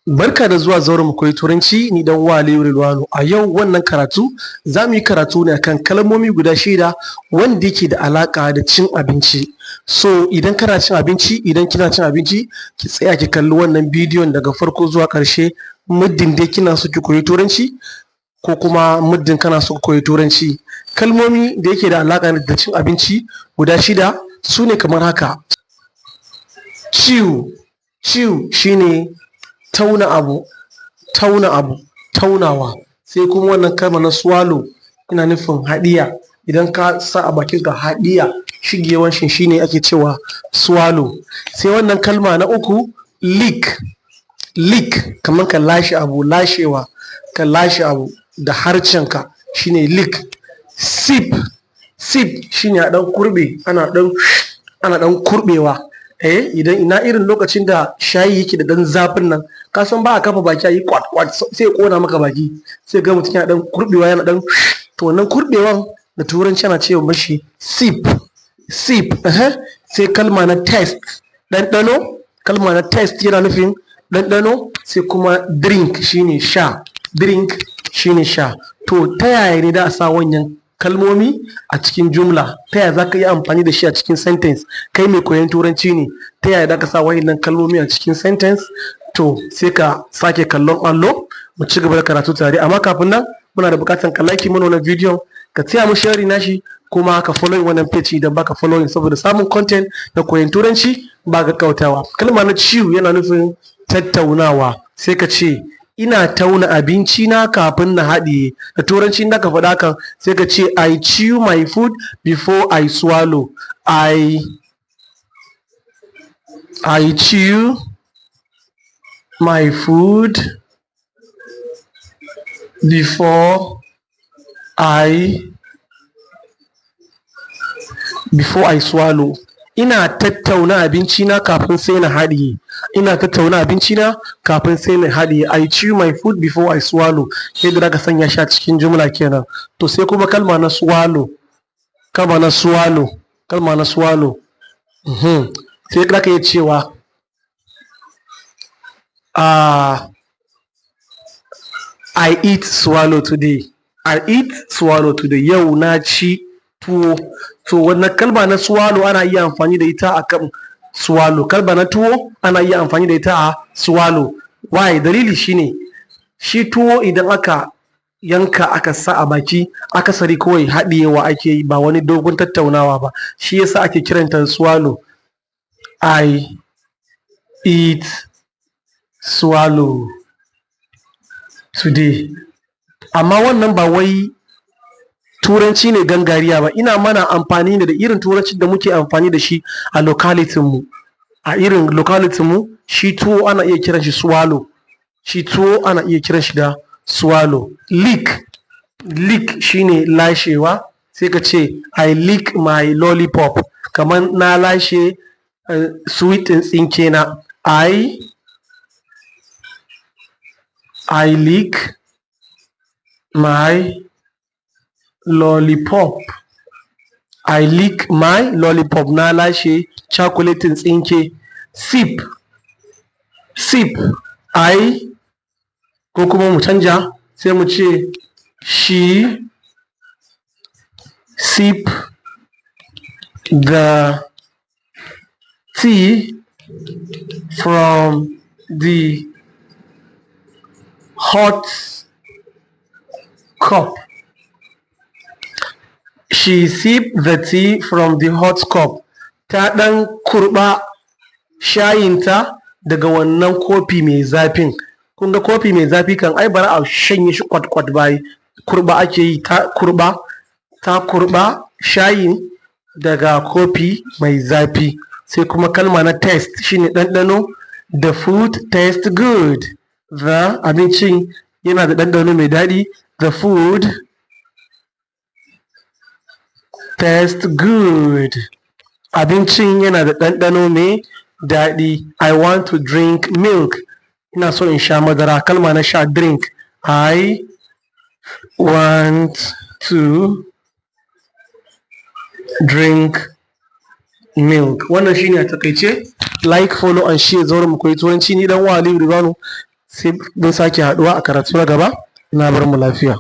Barka da zuwa zauren mu koyi Turanci, ni dan uwa Aliyu Rilwanu. A yau wannan karatu za mu yi karatu ne akan kalmomi guda shida wanda yake da alaƙa da cin abinci. So idan kana cin abinci, idan kina cin abinci, ki tsaya ki kalli wannan bidiyon daga farko zuwa ƙarshe, muddin dai kina so ki koyi Turanci ko kuma muddin kana so ka koyi Turanci. Kalmomi da yake da alaƙa da cin abinci guda shida su ne kamar haka: chew. Chew shine tauna abu, tauna abu, taunawa. Sai kuma wannan kalma na swallow, ina nufin haɗiya. Idan ka sa a bakinka, haɗiya, shigewan shi shine ake cewa swallow. Sai wannan kalma na uku, lick. Lick, kamar ka lashe abu, lashewa, ka lashe abu da harcenka shine lick. Sip. Sip shine a ɗan kurɓe, ana ɗan kurɓewa. Eh, idan ina irin lokacin da shayi yake da ɗan zafin nan, ka san ba a kafa baki a yi kwat kwat, sai ya ƙona maka baki. Sai ga mutum yana ɗan kurɓewa, yana ɗan, to wannan kurɓewan da Turanci ana ce mashi sip. Sip. Sai kalma na taste, ɗanɗano. Kalma na taste yana nufin ɗanɗano. Sai kuma drink, shine sha. Drink shine sha. To, ta yaya ne da a sa wannan kalmomi a cikin jumla? Ta yaya za ka yi amfani da shi a cikin sentence? Kai mai koyon Turanci ne, ta yaya za ka sa waɗannan kalmomi a cikin sentence? To, sai ka sake kallon allo, mu ci gaba da karatu tare. Amma kafin nan, muna da buƙatar ka like mana wannan bidiyon, ka taya mu sharing nashi, kuma ka following wannan page idan baka following, saboda samun content na koyon Turanci ba gaggautawa. Kalma na chew yana nufin tattaunawa. Sai ka ce, "Ina tauna abinci na kafin na haɗiye." Da Turanci in ka faɗa kan, sai ka ce, "I chew my food before I swallow." I chew my food before I swallow. Ina tattauna abinci na kafin sai na haɗiye. Ina tattauna abinci na kafin sai na haɗiye. I chew my food before I swallow. Yadda zaka sanya shi a cikin jumla kenan. To, sai kuma kalma na swallow. Kalma na swallow. Kalma na swallow. Sai zaka iya cewa "I eat swallow today." I eat swallow today. Yau na ci tuwo. To, wannan kalma na swallow ana iya amfani da ita akan swallow. Kalma na tuwo ana iya amfani da ita a swallow. Why? Dalili shine, shi tuwo idan aka yanka aka sa a baki, akasari kawai haɗiyewa ake yi, ba wani dogon tattaunawa ba. Shi yasa ake kiranta swallow. I eat swallow today. Amma wannan ba wai Turanci ne gangariya ba. Ina mana amfani ne da irin Turancin da muke amfani da shi a locality mu. A irin locality mu, shi tuwo ana iya kiran shi swallow. Shi tuwo ana iya kiran shi da swallow. Lick. Lick shine lashewa. Sai ka ce, "I lick my lollipop." Kamar na lashe sweet ɗin tsinke na. I lick my lollipop. I lick my lollipop. Na lashe chocolatin tsinke. Sip. Sip. I, ko kuma mu canja, sai mu ce, "She sip the tea from the hot cup." She sip the tea from the hot cup. Ta ɗan kurɓa shayinta daga wannan kofi mai zafin. Kun ga kofi mai zafi kan ai bara a shanye shi kwat kwat ba ai. Kurɓa ake yi, ta kurɓa, ta kurɓa shayin daga kofi mai zafi. Sai kuma kalma na taste, shine ɗanɗano. The food taste good. The abincin yana da ɗanɗano mai daɗi. The food taste good. Abincin yana da ɗanɗano mai daɗi. I want to drink milk. Ina so in sha madara. Kalma na sha, drink. I want to drink milk. Wannan shine a takaice. Like, follow and share. Zauren mu koyi Turanci, ni dan uwa Aliyu Rilwanu. Sai mun sake haɗuwa a karatu na gaba. Na bar mu lafiya.